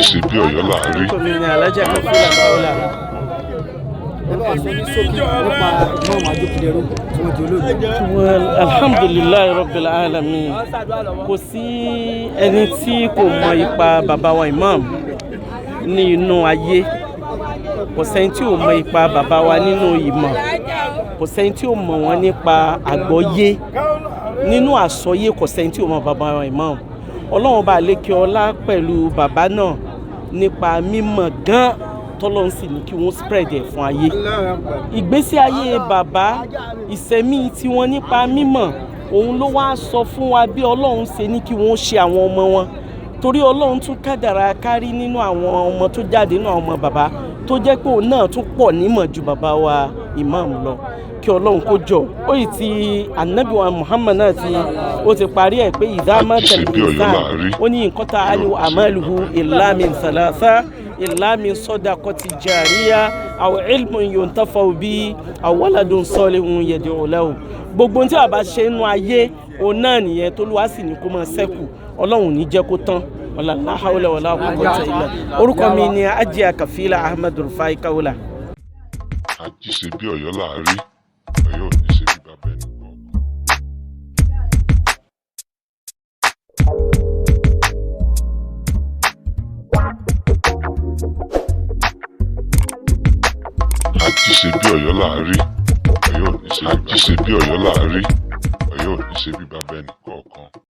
Ajíṣe bí Ọ̀yọ́ là á rí. Orúkọ mi ni Alhaja Kafila Kaola. Ẹ bá wa sọ ní ṣókí nípa Imam Ajókìdẹrú tí wọ́n di olóògbé. Well, alhamdulillahi rabbil alamin. Kò sí ẹni tí kò mọ ipa bàbá wa imam ní inú ayé. Kò sẹ́ni tí ò mọ ipa bàbá wa nínú ìmọ̀. Kò sẹ́ni tí ò mọ̀ wọ́n nípa àgbọ́yé nínú àsọyé. Kò sẹ́ni tí ò mọ bàbá wa imam. Ọlọ́run bá lékè ọlá pẹ̀lú bàbá náà nípa mímọ̀ gan, tọ́lọ́run sì ní kí wọ́n spread ẹ̀ fún ayé. Ìgbésí ayé bàbá, ìsẹ̀mí tiwọn nípa mímọ̀, òun ló wá sọ fún wa bí Ọlọ́run ṣe ní kí wọ́n ṣe àwọn ọmọ wọn, torí Ọlọ́run tún kádàrá kárí nínú àwọn ọmọ tó jáde nínú àwọn ọmọ bàbá, tó jẹ́ pé òun náà tún pọ̀ nímọ̀ ju bàbá wa imam lọ. Kí Ọlọ́run kó jọ ó yìí ti anabi wa Muhammad náà ti ó ti parí ẹ̀ pé ìdámá Ajíṣe bí Ọ̀yọ́ là á rí. Ó ní nǹkan tá a ní amaluhu illa min thalatha, illa min sadaqati jariya aw ilmun yuntafa'u bi aw waladun salihun yad'u lahu. Gbogbo tí a bá ṣe nínú ayé, òun náà nìyẹn tó lùwá sì ní kó máa ṣẹ́kù. Ọlọ́run ní jẹ́ kó tán. Wala la hawla wala quwwata illa. Orúkọ mi ni Ajia Kafila Ahmed Rufai Kaola. Ajíṣe bí Ọ̀yọ́ là á rí. Ọ̀yọ́ ò ní ṣe bí bàbá ẹnì kọ̀ọ̀kan. Ajíṣe bí Ọ̀yọ́ là á rí. Ọ̀yọ́ ò ní ṣe bí. Ajíṣe bí Ọ̀yọ́ là á rí. Ọ̀yọ́ ò ní ṣe bí bàbá ẹnì kọ̀ọ̀kan.